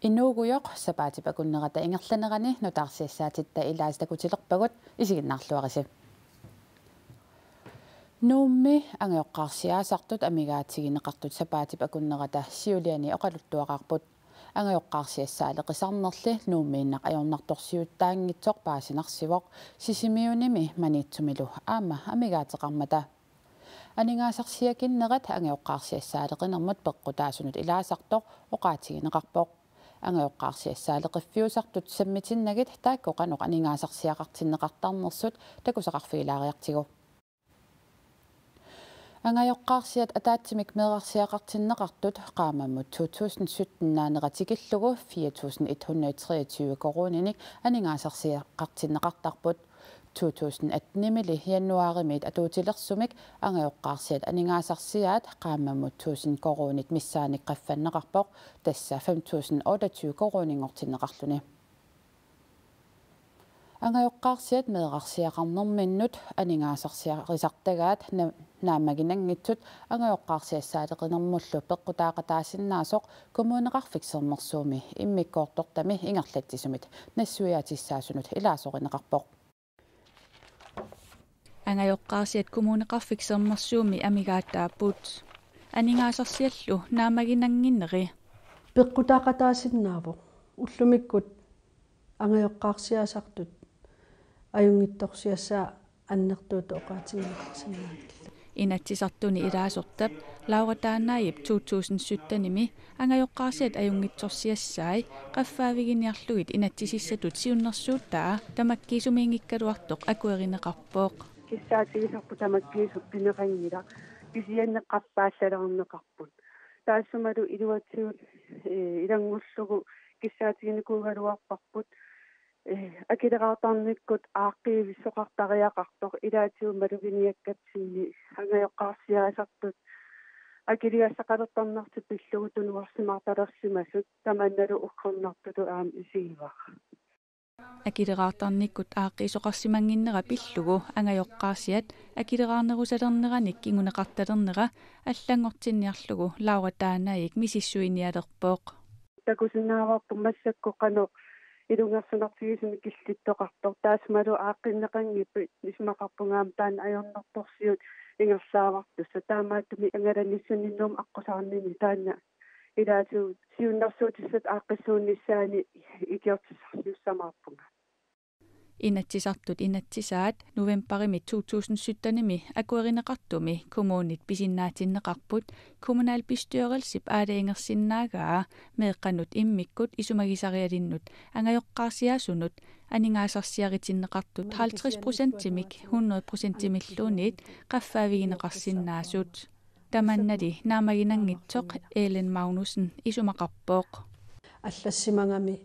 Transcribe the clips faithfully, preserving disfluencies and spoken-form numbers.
Inuugujoq sapaatip akunnerata ingerlanerani nutaarsiassaatitta ilaasi takutilerpagut, isiginnaarluarisi. Nuummi angajoqqaarsiaasartut amigaatigineqartut sapaatip akunnerata siuliani oqaluttuaqarput. Angajoqqaarsiassaaleqisarnerli Nuummiinnaq ajornartorsiutaanngitsoq paasinarsivoq, Sisimiunimi Maniitsumilu aamma amigaateqarmata. Aningaasarsiakinnerat angajoqqaarsiassaaleqinermut peqqutaasunut ilaasartoq oqaatigineqarpoq. Angajoqqaarsiassaaleqiffiusartut sammitinnagit taakku qanoq aningaasarsiaqartinneqartarnersut takusaqarfigilaariartigu. Angajoqqaarsiat ataatsimik meerarsiaqartinneqartut qaammammut to tusind sytten naanera tikillugu fire tusind et hundrede treogtyve koruuninik aningaasarsiaqartinneqartarput. To tusind attenimili januaarimiit atuutilersumik angajoqqaarsiat aningaasarsiaat qaammammut tusind koruunit missaannik qaffanneqarpoq, tassa fem tusind otteogtyve koruuninngortinneqarluni. Angajoqqaarsiat meerarsiaqarnerminnut aningaasarsiarisartagaat na-, naammaginanngitsut angajoqqaarsiassaaleqinermullu peqqutaaqataasinnaasoq Kommuneqarfik Sermersuumi immikkoortortami ingerlatsisumit nassuiaatissaasunut ilaasorineqarpoq. Angajoqqaarsiat Kommuneqarfik Sermersuumi amigaataapput. Aningaasarsiallu naammaginannginneri. Peqqutaaqataasinnaavoq. Ullumikkut angajoqqaarsiaasartut ajunngitsorsiassaat annertuutut oqaatigineqarsinnaanngillat. Inatsisartuni ilaasortap Laura Taanaajip to tusind syttenimi angajoqqaarsiat ajunngitsorsiassai qaffaaviginiarlugit inatsisissatut siunnersuutaa tamakkiisumiinngikkaluartoq akuerineqarpoq. Kissaatigisarput tamakkiisumik pineqanngilaq, kisianni qaffaallalerneqarput. Taassumalu iluatsigut, eh, ilanngullugu kissaatiginikuugaluarparput. Eh, akileraartarnikkut aaqqiivissoqartariaqartoq ilaatigut maluginiakkatsinni angajoqqaarsiaasartut akiligassaqalertarnertik pillugu tunuarsimaartalersimasut tamannalu uggornartutut aamma isigivara. Akileraartarnikkut aaqqiisoqarsimannginnera pillugu angajoqqaarsiat akileraarnerusalerneranik kinguneqartalernera allanngortinniarlugu Laura Taanaajik misissuinialerpoq. Takusinnaavarput massakkut qanoq ilungersunartigisumik killittoqartoq, taassumalu aaqqinneqanngippat isumaqarpunga aamma taanna ajornartorsiut ingerlaavartussat, taamaattumik angalanissaanni Nuummut aqqusaarnini taanna ilaatigut siunnersuutissatut aaqqissuunnissaannik ikiortissarsiussamaarpunga. Inatsisartut inatsisaat novembarimi to tusind syttenimi akuerineqartumi kommunit pisinnaatinneqarput kommunalbestyrelsip aalajangersinnaagaa meeqqanut immikkut isumagisarialinnut angajoqqaarsiaasunut aningaasarsiaritinneqartut halvtreds procentimik hundrede procentimilluunniit qaffaavigineqarsinnaasut. Tamannali naammaginanngitsoq Ellen Magnussen isumaqarpoq. Allassimagami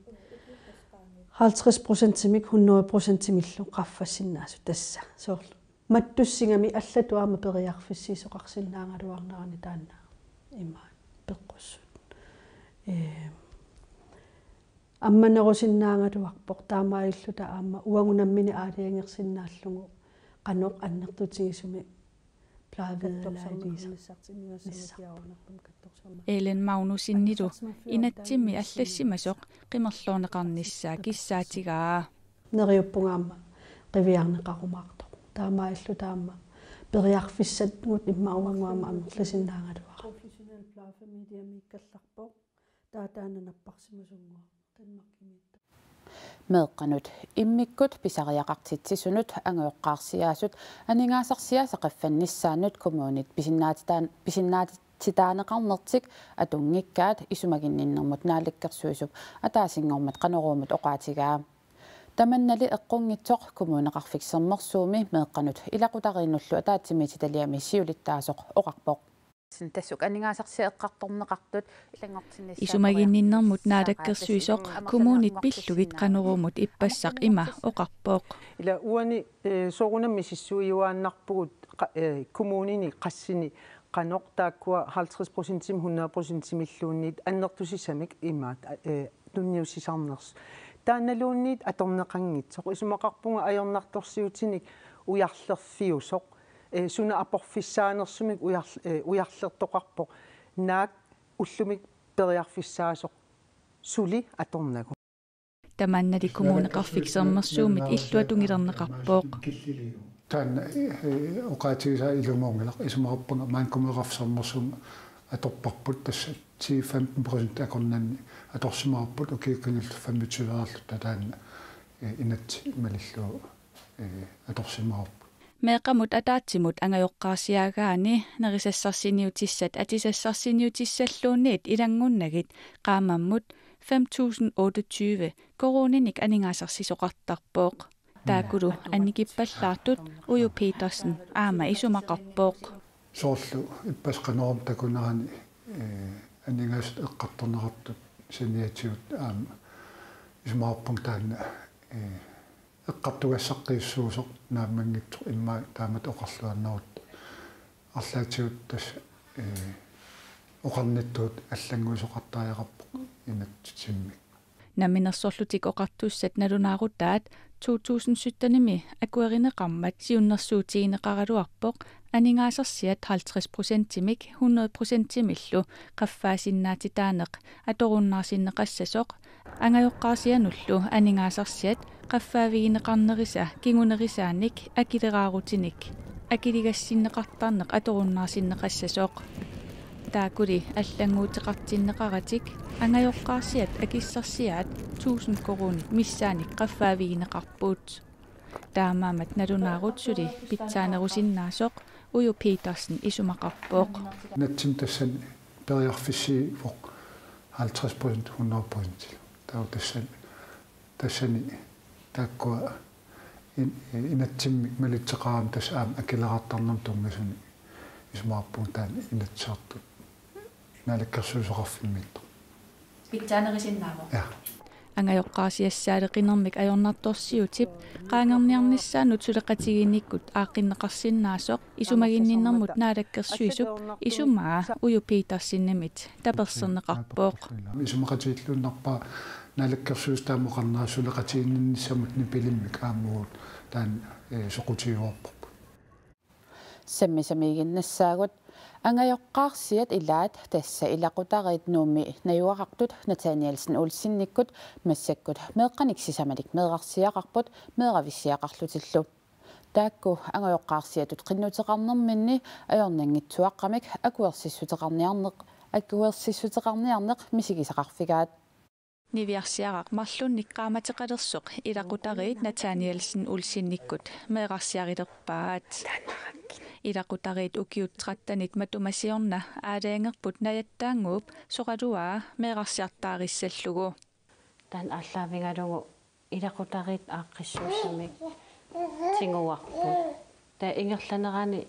halvtreds procentimik hundrede procentimillu qaffassinnaasut tassa. Soorlu mattussigami allatut aamma periarfissiisoqarsinnaagaluarnerani taanna imaat peqqussut. Ee, ammanerusinnaagaluarpoq taamaalilluta aamma uagut nammineq aalajangersinnaallugu qanoq annertutigisumik Ellen Magnussenilu inatsimmi allassimasoq qimerloorneqarnissaa kissaatigaa. Neriuppunga aamma qiviarneqarumaartoq. Taamaalilluta aamma periarfissagut immaqa uagut aamma amerlisinnaagaluarput. Professionel plejefamiliemiikkallarpoq. Taava taanna napparsimasunnguaq. Meeqqanut immikkut pisariaqartitsisunut angajoqqaarsiaasut aningaasarsiaasat qaffannissaannut kommunit pisinnaatitaan-, pisinnaatitaaneqarnertik atunngikkaat isumaginninnermut Naalakkersuisup ataasinngormat Qanoruumut oqaatigaa. Tamannali eqqunngitsoq Kommuneqarfik Sermersuumi meeqqanut ilaqutariinnullu ataatsimiititaliami siulittaasoq oqarpoq. Tassuk aningaasarsiat eqqartorneqartut illanngortinnissaat. Isumaginninnermut Naalakkersuisoq kommunit pillugit Qanoruumut ippassaq ima oqarpoq. Ila uani, eh, soorunami misissuiuaannarpugut qa-, eh, kommunini qassini qanoq taakkua halvtreds procentimik hundrede procentimilluunniit annertusissamik imaat, eh, tunniussisarnersut. Taannaluunniit atorneqanngitsoq. Isumaqarpunga ajornartorsiutinik ujarlerfiusoq. Eh, suna aporfissaanersumik ujar-, eh, ujarlertoqarpoq. Naak ullumikkut periarfissaasoq suli atornagu. Tamannali Kommuneqarfik Sermersuummit illuatungilerneqarpoq. Taanna, eh, oqaatigisaa ilumoorngilaq, isumaqarpunga Kommuneqarfik Sermersuummut atorparput, tassa ti femten procent akornanni atorsimavarput, ukiukkanillu femogtyveerluta taanna, eh, inatsit malillugu, eh, atorsimavarput. Meeqqamut ataatsimut angajoqqaarsiaagaanni nerisassarsiorniutissat atisassarsiorniutissalluunniit ilanngunnagit qaammammut fem tusind otteogtyve koruuninik aningaasarsisoqartarpoq. Taakkulu annikippallaartut Uju Petersen aamma isumaqarpoq. Soorlu ippassaq Qanorum takunerani, eh, aningaasat eqqartorneqartut saniatigut aamma isumaqarpunga taanna, eh, eqqartugassaqqissuusoq naammanngitsoq immaqa taamatut oqarluarnerutta. Arlaatigut tassa, eh, oqarnittut allannguisoqartariaqarpoq inatsisimmik. Namminersorlutik Oqartussat nalunaarutaat to tusind syttenimi akuerineqarmat siunnersuutigineqaraluarpoq aningaasarsiat halvtreds procentimik hundrede procentimillu qaffaasinnaatitaaneq atorunnaarsinneqassasoq, angajoqqaarsianullu aningaasarsiat qaffaavigineqarnerisa kingunerisaanik akileraarutinik akiligassinneqartarneq atorunnaarsinneqassasoq. Taakkuli allannguuteqartinneqaratik angajoqqaarsiat akissarsiaat tusind koruunit missaannik qaffaavigineqarput. Taamaammat nalunaarut suli pitsaanerusinnaasoq Uju Petersen isumaqarpoq. Inatsimmi tassani periarfissiivoq halvtreds procent hundrede procent. Taava tassani, tassani taakkua in-, inatsimmik malitseqarami tassa aamma akileraartarnermut tunngasunik isumaqarpunga taanna Inatsisartut Naalakkersuisoqarfimmiittoq. Pitsaanerusinnaavoq. Ja. Angajoqqaarsiassaaleqinermik ajornartorsiutip qaangerniarnissaanut suleqatigiinnikkut aaqqinneqarsinnaasoq isumaginninnermut Naalakkersuisup isumaa Uju Petersenimit taperserneqarpoq. Isumaqatigiilluinnarpara Naalakkersuisut taama oqarnerat suleqatiginninnissamut nipilimmik aamma uagut taanna, eh, soqutigiuarparput. Sammisamiiginnassaagut. Angajoqqaarsiat ilaat tassa ilaqutariit Nuummi najugaqartut Nathanielsen Olsenikkut massakkut meeqqanik sisamalik meerarsiaqarput meeravissiaqarlutillu. Taakku angajoqqaarsiatut qinnuteqarnerminni ajornanngitsuaqqamik akuersissuteqarniarneq, akuersissuteqarniarneq misigisaqarfigaat. Niviarsiaraq marlunnik qaammateqalersoq ilaqutariit Nathanielsen Olsenikkut meerarsiarilerpaat. Ilaqutariit ukiut trettenit matuma siorna aalajangerput najattaannguup soraluaa meerarsiartaarissallugu. Taanna aallaavigalugu ilaqutariit aaqqissuussamik tiguarput. Taava ingerlanerani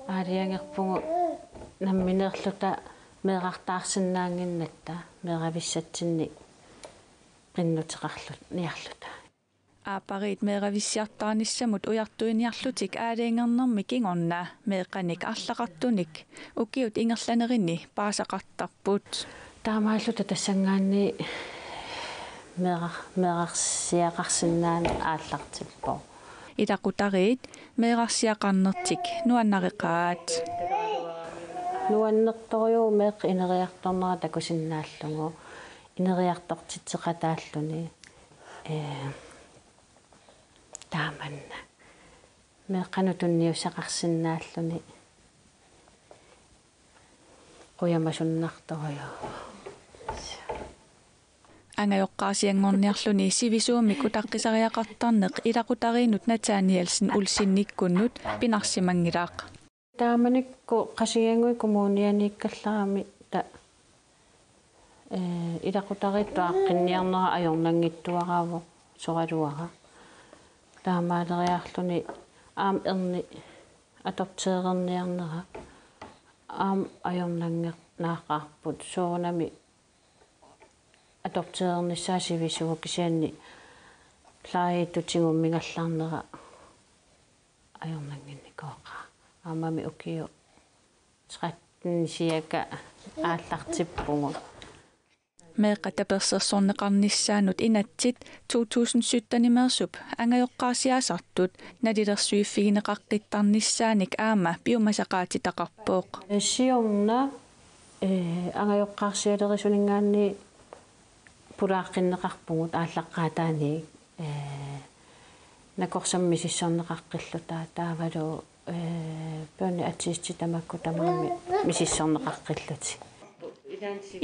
aalajangerpugut nammineerluta meerartaarsinnaannginnatta meeravissatsinnik qinnuteqarlu-, niarluta. Aappariit meeravissiartaanissamut ujartuiniarlutik aalajangernermi kingorna meeqqanik arlaqartunik ukiut ingerlanerini paasaqartarput. Taamaalluta tassanngaanniit meera-, meerarsiaqarsinnaaneq aallartippoq. Ilaqutariit meerarsiaqarnertik nuannareqaat. Nuannertorujuuvoq meeqqat ineriartornerat takusinnaallugu, ineriartortitseqataalluni. Ee, taamanna. Meeqqanut tunniussaqarsinnaalluni. Qujamasunnartorujuuvoq. Angajoqqaarsianngorniarluni sivisuumik utaqqisariaqartarneq ilaqutariinut Nathanielsen Olsenikkunnut pinarsimanngilaq. Taamanikkut Qasigiannguit Kommunianiikkallarami ta-, ee, ilaqutariittut aaqqinniarnera ajornanngitsuaraavoq soraluara. Taamaaleriarluni aamma erni adopteererniarnera aamma ajornanngernaqaarput, soorunami adopteernissaa sivisuumik kisianni plejeitut tigummigallarnera ajornannginnikooqaaq. Aammami ukiut tretten cirka aallartippugut. Meeqqat tapersersorneqarnissaannut inatsit to tusind syttenimeersup angajoqqaarsiasartut nalilersuiffigineqaqqittarnissaanik aamma piumasaqaatitaqarpoq. Siorna, ee, angajoqqaarsialerisuninngaanniit Pulaaqqinneqarpugut aallaqqaataaniit, ee, nakorsamik misissorneqaqqilluta taavalu, ee, børneattesti tamakku tamarmik misissorneqaqqillutik.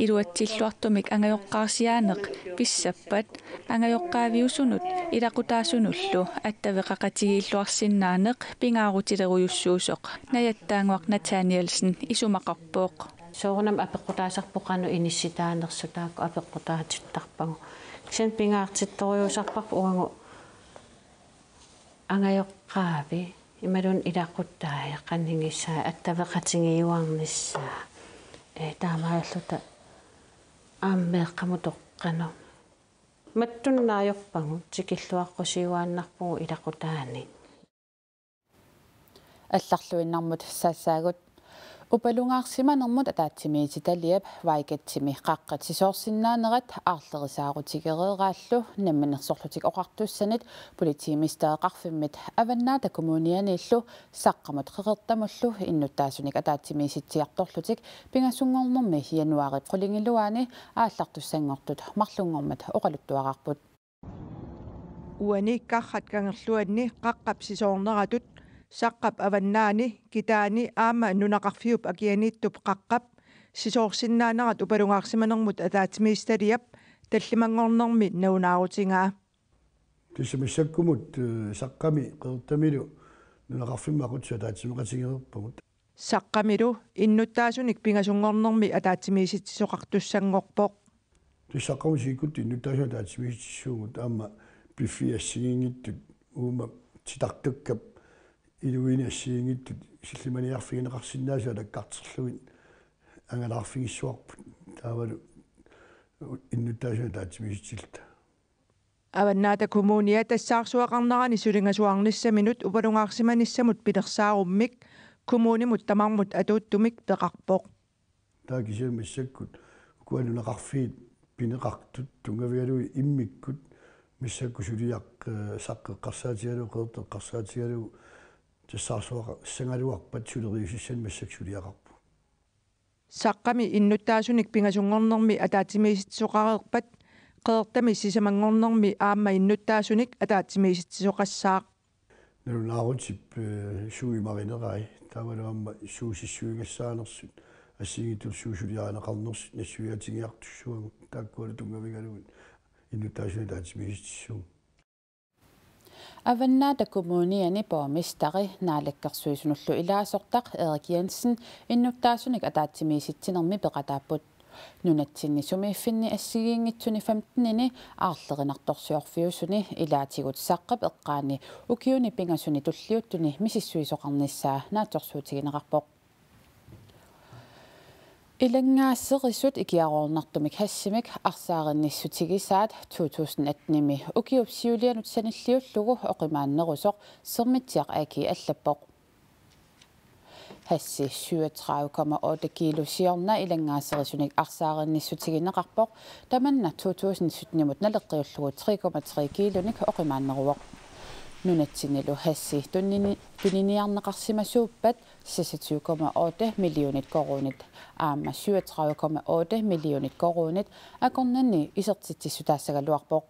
Iluatsilluartumik angajoqqaarsiaaneq pissappat angajoqqaaviusunut ilaqutaasunullu attaveqaqatigiilluarsinnaaneq pingaarutilerujussuusoq Najattaannguaq Nathanielsen isumaqarpoq. Soorunami apeqqutaasarpoq qanoq inissitaanersut, taakku apeqqutaatittarpagut. Kisianni pingaartittorujussuusarparput uagut angajoqqaavi imaluunniit ilaqutai qanigisai attaveqatigiuarnissaa. Ee, taamaalilluta aamma meeqqamut toqqanut. Mattunnut ajorpagut, tikilluaqqusiuaannarpugut ilaqutaanik. Allarluinnarmut saassaagut. Upalungaarsimanermut ataatsimiititaliap Vaigatsimi qaqqat sisoorsinnaanerat aarlerisaarutigereeraallu Namminersorlutik Oqartussanit politimesterip qeqertakkamiit Avannaata Kommunianiillu Saqqamut Qeqertamullu innuttaasunik ataatsimiisitsiartorlutik pingasunngornermi januaarip qulingiluaani aallartussanngortut marlunngormat oqaluttuararput. Uani qarrat kangerluanni qaqqap sisoorneratut Saqqap Avannaani, Kitaani aamma nunaqarfiup akianiittup qaqqap sisoorsinnaanerat upalungaarsimanermut ataatsimiititaliap tallimanngornermi nalunaarutigaa. Tassa massakkumut, ee, Saqqami Qeqertamilu nunaqarfimmi aqutsisut ataatsimeeqatigereerpagut. Saqqamilu innuttaasunik pingasunngornermi ataatsimiisitsisoqartussanngorpoq. Tassa Saqqamut sikkut innuttaasunik ataatsimiisitsisuugut aamma piffissap assigiinngitsut uuma titartakkap iluini assigiinngitsut sillimaniarfigineqarsinnaasut alakkarterlugit angalaarfigissavarput taavalu innuttaasunik ataatsimiisitsilluta. Avannaata Kommunia tassaarsuaqarnerani sulingasuarnissaminut upalungaarsimanissamut pilersaarummik kommunimut tamarmut atuuttumik peqarpoq. Taava kisianni massakkut ukua nunaqarfiit pineqartut tunngavigalugit immikkut massakkut suliaq, ee, Saqqap eqqarsaatigalugu, Qeqertap eqqarsaatigalugu tassaarsuaqarnissagaluarpat suleriaaseq massakkut suliaqarpoq. Saqqami innuttaasunik pingasunngornermi ataatsimiisitsisoqareerpat Qeqertami sisamanngornermi aamma innuttaasunik ataatsimiisitsisoqassaaq. Nalunaarutip, ee, suut imarinerai taavalu aamma suut sissuigassaanersut assigiinngitsullu suut suliarineqarnersut nassuiaatigiartussavagut, taakkualu tunngavigalugit innuttaasunik ataatsimiisitsisuugut. Avannaata Kommuniani borgmesteri naalakkersuisunullu ilaasortaq Erik Jensen innuttaasunik ataatsimiisitsinermi peqataapput. Nunatsinni sumiiffinni assigiinngitsuni femtenini aarlerinartorsiorfiusuni ilaatigut Saqqap eqqaani ukiuni pingasuni tulliuttuni misissuisoqarnissaa naatsorsuutigineqarpoq. Ilanngaaserisut ikiaroornartumik hashimik arsaarinnissutigisaat to tusind attenimi ukiup siulianut sanilliullugu oqimaannerusoq Sermitsiaq A/S allappoq. Hashi syvogtredive komma otte kilo siorna ilanngaaserisunit arsaarinnissutigineqarpoq, tamanna to tusind syttenimut naleqqiullugu tre komma tre kilonik oqimaanneruvoq. Nunatsinnilu hashi tunini-, tuniniarneqarsimasuuppat seksogtyve komma otte millionit koruunit aamma syvogtredive komma otte millionit koruunit akornanni isertitsissutaassagaluarpoq.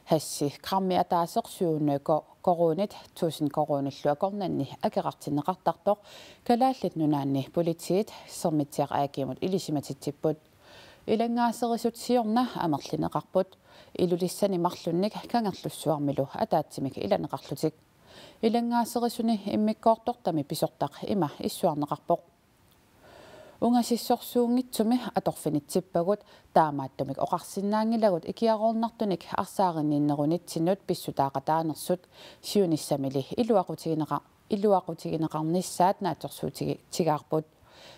Hashi grammi ataaseq syv hundrede ko-, koruunit tusind koruunillu akornanni akeqartinneqartartoq Kalaallit Nunaanni politiit Sermitsiaq A/S-imut ilisimatitsipput. Ilanngaaserisut siorna amerlineqarput, Ilulissani marlunnik Kangerlussuarmilu ataatsimik ilaneqarlutik. Ilanngaaserisuni immikkoortortami pisortaq ima issuarneqarpoq: Ungasissorsuunngitsumi atorfinitsippagut, taamaattumik oqarsinnaanngilagut ikiaroornartunik arsaarinninnerunitsinnut pissutaaqataanersut, siunissamili iluaqutigineqa-, iluaqutigineqarnissaat naatsorsuutigaarput.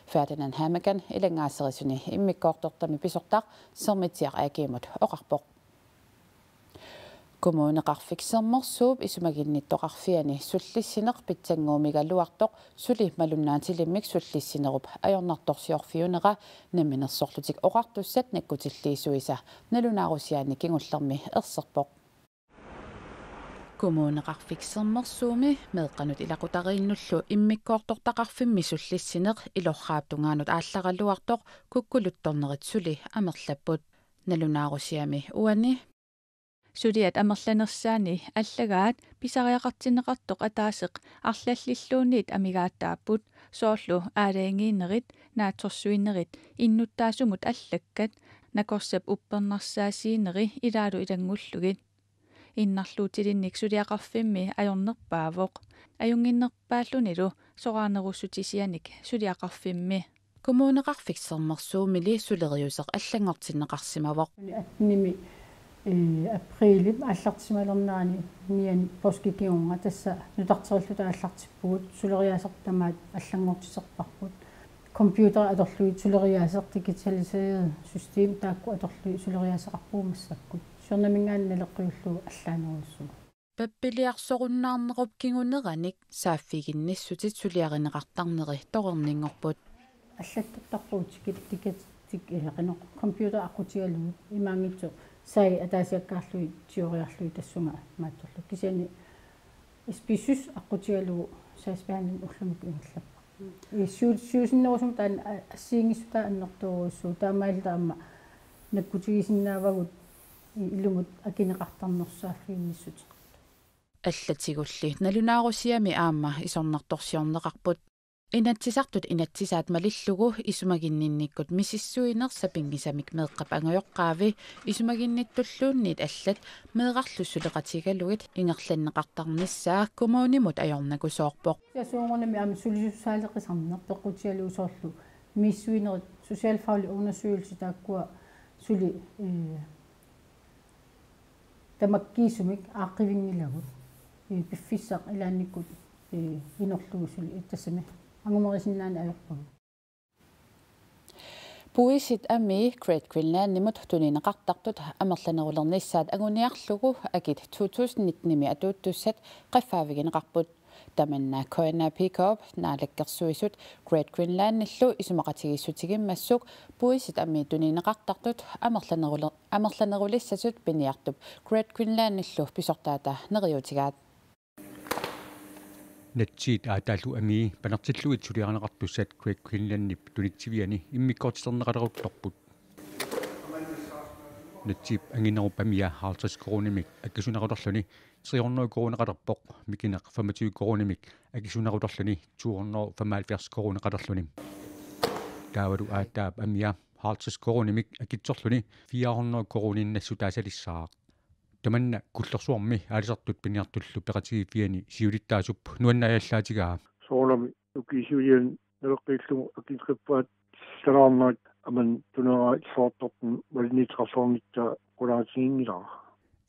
Ferdinand Hamekan ilanngaaserisuni immikkoortortami pisortaq Sermitsiaq A/S-imut oqarpoq. Kommuneqarfik Sermersuup isumaginnittoqarfiani sullissineq pitsannguumigaluartoq suli malunnaatilimmik sullissinerup ajornartorsiorfiunera Namminersorlutik Oqartussat nakkutilliisuisa nalunaarusiaanni kingullermi erserpoq. Kommuneqarfik Sermersuumi meeqqanut ilaqutariinnullu immikkoortortaqarfimmi sullissineq Ilorraap tungaanut aallaraluartoq kukkuluttornerit suli amerlapput. nalunaarusiami uani. Suliat amerlanersaanni allagaat pisariaqartinneqartoq ataaseq arlallilluunniit amigaataapput, soorlu aalajangiinerit, naatsorsuinerit, innuttaasumut allakkat, nakorsap uppernarsaasiineri ilaalu ilanngullugit. Innarluutilinnik suliaqarfimmi ajornerpaavoq, ajunnginnerpaallunilu soraarnerussutisianik suliaqarfimmi. Kommuneqarfik Sermersuumili suleriuseq allanngortinneqarsimavoq. Attenimi, eh, aprilip aallartissimalernerani niani poorskip kingorna tassa nutarterilluta aallartippugut, suleriaaseq tamaat allanngortitsisoqarput. Computer atorlugit suleriaaseq, digitaliseret system taakku atorlugit suleriaaseqarpugut massakkut. Siornaminngaanniit naleqqiullugu allaanerujussuuvoq. Pappiliarsorunnaarnerup kinguneranik saaffiginnissutit suliarineqartarneri torerninngorput. Allattortarpugut tikit-, tikit-, tik-, eh, qanoq, computer aqqutigalugu imaanngitsoq sai ataasiakkaarlugit tioriarlugit tassunga maattorlu. Kisianni S P S S aqqutigalugu sagsbehandling ullumikkut ingerlappoq. Ii, siu-, siusinnerusumik taanna a-, assigiinngissutaa annertoorujussuuvoq, taamaalilluta aamma nakkutigisinnaavagut i-, ilumut akineqartarnersut saaffiginnissuteqartut. Allatigulli nalunaarusiami aamma isornartorsiorneqarput. Inatsisartut inatsisaat malillugu isumaginninnikkut misissuineq sapinngisamik meeqqap angajoqqaavi isumaginnittulluunniit allat meerarlu suleqatigalugit ingerlanneqartarnissaa kommunimut ajornakusoorpoq. Ja soorunami aamma sulisussaaleqisarneq peqqutigalugu soorlu misissuinerit, socialfaglig undersøgelse taakkua suli, eh, tamakkiisumik aaqqivinngilagut. Eh, piffissaq ilaannikkut, eh, inorlugu suli tassami angumerisinnaanani ajorpagut. Puisit Amii Great Greenlandimut tunineqartartut amerlanerulernissaat anguniarlugu akit to tusind nittenimi atuuttussat qaffaavigineqarput. Tamanna K N A P K-p Naalakkersuisut Great Greenlandillu isumaqatigiissutigimmassuk Puisit Amii tunineqartartut amerlaneruler-, amerlanerulissasut piniartup Great Greenlandillu pisortaata neriuutigaat. Natsiit aataallu amii panertillugit suliarineqartussat Great Greenlandip tunitsiviani immikkoortiterneqaleruttorput. Natsiip anginerup amia halvtreds koruunimik akisunerulerluni tre hundrede koruuneqalerpoq, mikineq femogtyve koruunimik akisunerulerluni to hundrede femoghalvfjerds koruuneqalerluni. Taavalu aataap amia halvtreds koruunimik akitsorluni fire hundrede koruuniinnassutaasalissaaq. Tamanna Kullorsuarmi aalisartut piniartullu peqatigiiffiani siulittaasup nuannaajallaatigaa. Soorunami ukiut siuliani naleqqiullugu akit qiffaat salaarnaat aamma tuneraa illoortartun malinniittoqarluarnissaa qulaatiginngilara.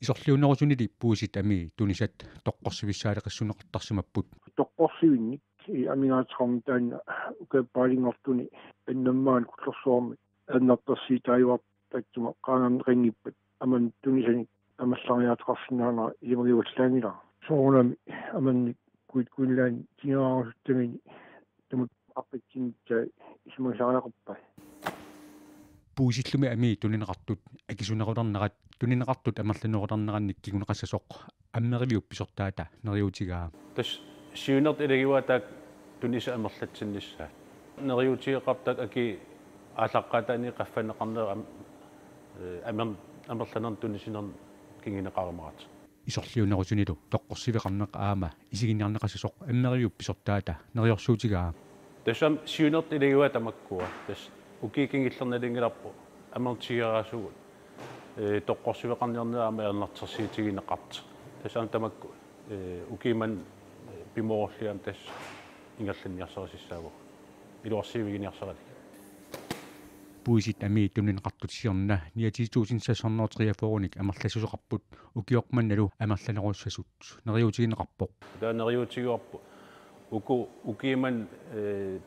Isorliunerusunili Puisit Amii tunisat toqqorsivissaaleqissuunneqartarsimapput. Toqqorsivinnik i amigaateqarneq taanna ukiappalinngortuni annammaan Kullorsuarmi annartarsiitaajuartut tassuma qaangerneqanngippat aamma tunisanik amerleriaateqarsinnaanera ilimagivallaanngilara. Soorunami aamma Great Greenland tigeraarusuttamini tamakku aqqitsinngitsai isumagisariaqarpai. Puisillumi Amii tunineqartut akisunerulernerat tunineqartut amerlanerulernerannik kinguneqassasoq Ammeriviup pisortaata neriuutigaa. Tassa siunertaq ilagivaat taakku tunisat amerlatsinnissaat. Neriuutigeqartut taakku akii aallaqqaataaniit qaffanneqarnerat am-, eh, amer-, amerlanernik tunisinernik kinguneqarumaarat. Isorliunerusunilu toqqorsiveqarneq aamma isiginnaarneqassasoq Ammeriviup pisortaata neriorsuutigaa. Tassami siunertaq ilagivaat tamakkua. Tassa ukiut kingulliit nalunngilarput amernik tigeraasugut, eh, toqqorsiveqarniarnerat aamma ajornartorsiutigineqartoq. Tassami tamakku, eh, ukiut manna, eh, pimoorulliit aamma tassa ingerlanniarsarisussaavagut. Iluarsiiviginiarsaralugit. Puisit Amii tunineqartut siorna niogtyve tusind seks hundrede og treogfyrre-nik amerlassuseqarput, ukioq mannalu amerlanerussasut neriuutigineqarpoq. Taava neriuutigaarput uku ukiut manna, eh,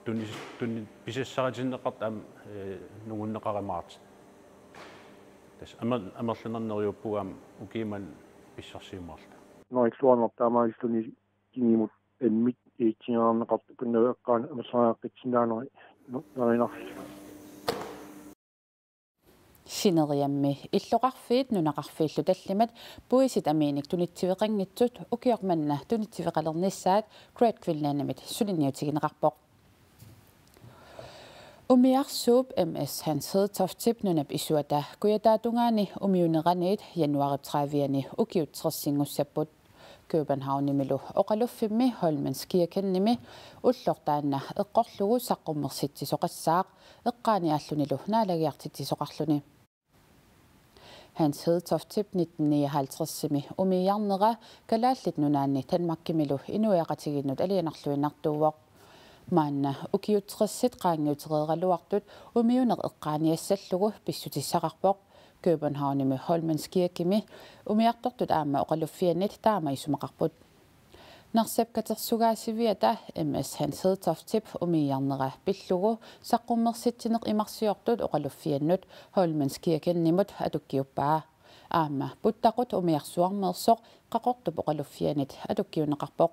tunis-, tuni-, pisassaritinneqartut aamma, eh, nungunneqarumaarat. Tassa amer-, amerlanernik neriuppugut aamma ukiut manna pissarsiumaarluta. Neriulluarneq taamaalilluni kingumut ammit iitsingaarneqartoq pinnaveqqaani amerleriaqqitsinnaaneri nerinarsi. Sineriammi illoqarfiit nunaqarfiillu tallimat Puisit Amiinik tunitsiveqanngitsut ukioq manna tunitsiveqalernissaat Great Greenlandimit suliniutigineqarpoq. Umiarsuup M/S Hans Hedtoftip nunap isuata kujataatungaani umiuneraniit januaarip tredivianni ukiut tressinngussapput. Københavnimilu oqaluffimmi Holmenskirkenimi ulloq taanna eqqorlugu saqqummersitsisoqassaaq, eqqaaniaallunilu naalagiartitsisoqarluni. Hans Hedtoftip nitten nioghalvtredsimi umiiarnera Kalaallit Nunaanni Danmarkimilu inuiaqatigiinnut alianarluinnartuuvoq. Maanna ukiut tressit qaangiutereeraluartut umiuneq eqqaaniassallugu pissutissaqarpoq. Københavnimi Holmenskirkemi umiartortut aamma oqaluffiannit taama isumaqarput. Narsap katersugaasiviata M/S Hans Hedtoftip umiiarnera pillugu saqqummersitsineq imarsiortut oqaluffiannut Holmenskirkenimut atukkiuppaa. Aamma puttaqut umiarsuarmeersoq Qaqortup oqaluffiannit atukkiunneqarpoq.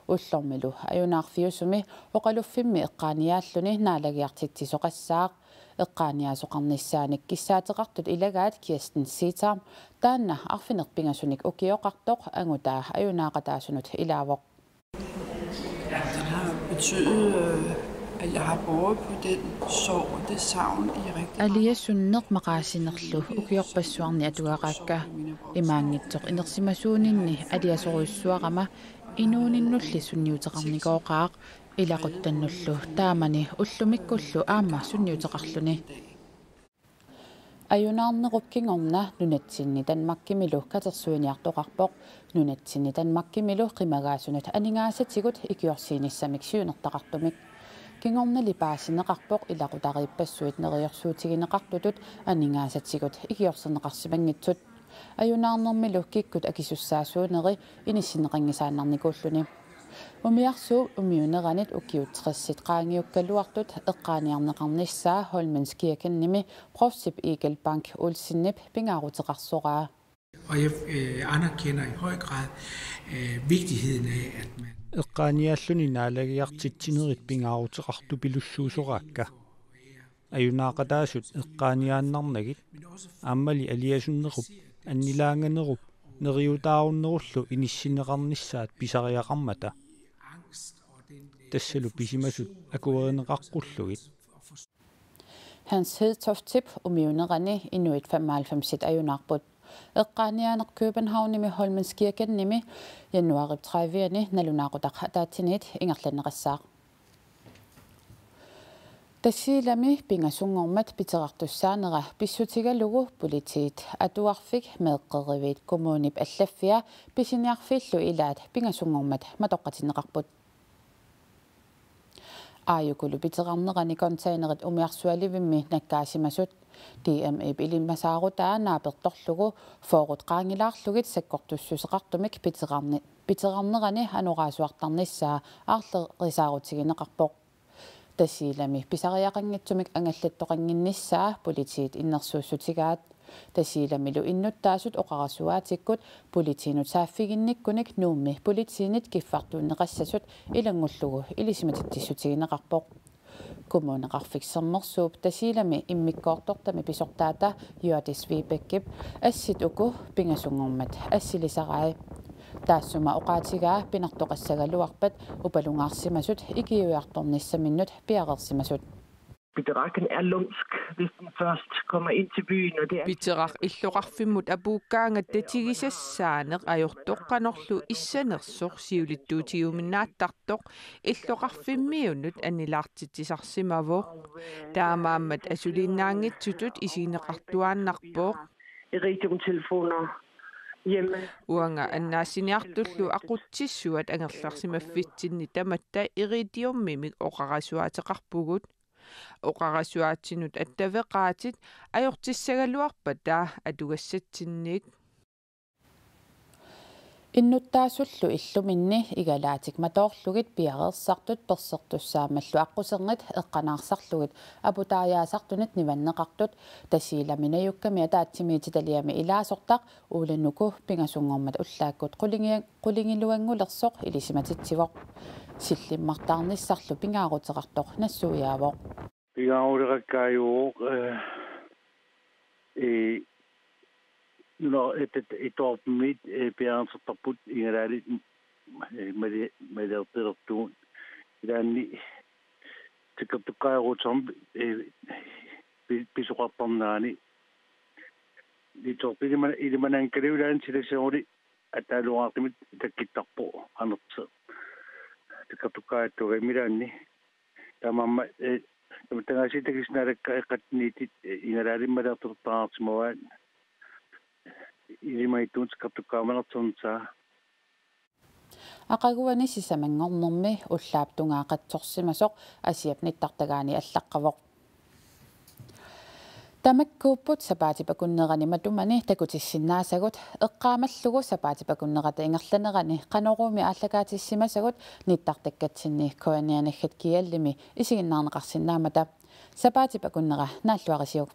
Ullormilu ajunaarfiusumi oqaluffimmi eqqaaniaalluni naalagiartitsisoqassaaq. Eqqaaniaasoqarnissaanik kissaateqartut ilagaat Kirsten Sitaam taanna arfineq-pingasunik ukioqartoq angutaa ajunaaqataasunut ilaavoq. Den har betydet, øh, at jeg har båret på den sorg og det savn i rigtig mange Aliasunneq maqaasinerlu ukiorpassuarni atugaqaakka. Imaanngitsoq inersimasuuninni aliasorujussuarama inuuninnulli sunniuteqarnikooqaaq, ilaquttannullu taamani ullumikkullu aamma sunniuteqarluni. Ajunaarnerup kingorna nunatsinni Danmarkimilu katersuiniartoqarpoq. Nunatsinni Danmarkimilu qimagaasunut aningaasatigut ikiorsiinissamik siunertaqartumik. Kingornali paasineqarpoq ilaqutariippassuit neriorsuutigineqartutut aningaasatigut ikiorserneqarsimanngitsut. Ajunaarnermilu kikkut akisussaasuuneri inissinneqanngisaannarnikuulluni. Umiarsuup umiuneranit ukiut tressit qaangiukkaluartut eqqaaniarneqarnissaa Holmenskirkenimi provstip Egil Bank Olsenip pingaaruteqarsoraa. Og jeg øh, anerkender i høj grad øh, vigtigheden af, at man Eqqaaniaalluni naalagiartitsinerit pingaaruteqartupilussuusoraakka. Ajunaaqataasut eqqaaniaannarnagit aammali aliasunnerup annilaanganerup neriutaarunnerullu inissinneqarnissaat pisariaqarmata. Tassalu pisimasut akuerineqaqqullugit. Hans Hedtoftip umiunerani inuit femoghalvfemsit ajunaarput. Eqqaaniaaneq Københavnimi Holmenskirkenimi januaarip tredivianni nalunaaqutaq ataatsimiit ingerlanneqassaaq. Tasiilami pingasunngormat piterartussaanera pissutigalugu politiit atuarfik meeqqeriviit kommunip allaffia pisiniarfiillu ilaat pingasunngormat matoqqatinneqarput. Aajukulu piterarnerani containerit umiarsualivimmi nakkaasimasut. D M-ip ilimasaarutaa naapertorlugu fyrret qaangilaarlugit sakkortussuseqartumik piterarni-, piterarnerani anoraasuartarnissaa aarlerisaarutigineqarpoq. Tasiilami pisariaqanngitsumik angallattoqannginnissaa politiit innersuussutigaat. Tasiilamilu innuttaasut oqarasuaatikkut politiinut saaffiginnikkunik Nuummi politiinit kiffartuunneqassasut ilanngullugu ilisimatitsissutigineqarpoq. Kommuneqarfik Sermersuup Tasiilami immikkoortortami pisortaata Hjørdis Vibekep assit uku pingasunngormat assilisarai. Taassuma oqaatigaa pinartoqassagaluarpat upalungaarsimasut ikiuiartornissaminnut piareersimasut. Bedrageren er lumsk, hvis den først kommer ind til byen, og det er Piteraq illoqarfimmut apuukkaangat tatigisassaaneq ajortoq qanorlu issanersoq siulittuutigiuminnaattartoq illoqarfimmiunut annilaartitsisarsimavoq. Taamaammat asuliinnaanngitsutut isigineqartuaannarpoq. Iridiumtelefoner hjemme. Uanga annaassiniartullu aqutsissuat angerlarsimaffitsinni tamatta iridiummimik oqarasuaateqarpugut. Oqarasuaatinut attaveqaatit ajortissagaluarpata atugassatsinnik. Innuttaasullu illuminni igalaatik matoorlugit piareersartut persertussaammallu aqqusernit eqqanaarsarlugit aputaajaasartunit nivanneqartut Tasiilami najukkami ataatsimiititaliami ilaasortaq Ole Nuku pingasunngormat ullaakkut qulingi-, qulingiluanngulersoq ilisimatitsivoq. Sillimmartaarnissarlu pingaaruteqartoq nassuiaavoq. Pingaaruteqakkaajuvoq, eh, eh, nuna et-, et-, atuarfimmiit, eh, piareersartarput igalaanik, eh, mali-, maliartulertugut. Ilaanni tikkertukkaajurutsumik, ee, pi-, pisoqartarnerani. Nitorp ilima-, ilimananngikkaluarluni silasseruli ataaluaartumik takkuttarpoq anerteq. Tikkertukkaajuttuugami ilaanni. Taamaammat, ee, tamatangaatsiit takusinnaalakka eqqatsinniittut, ee, ingalaalimma aleqquteqarsimavaat. Ilimagittut tikkertukkaajumanersornissaa. Aqaguani sisamanngornermi ullaap tungaa qatsorsimasoq Asiap nittartagaani allaqqavoq. Tamakkuupput sapaatip akunnerani matumani takutissinnaasagut, eqqaamallugu sapaatip akunnerata ingerlanerani Qanoruumi aallakaatissimasagut nittartakkatsinni K N R-naggat G L-imi isiginnaarneqarsinnaammata. Sapaatip akunnera naalluarisiuk.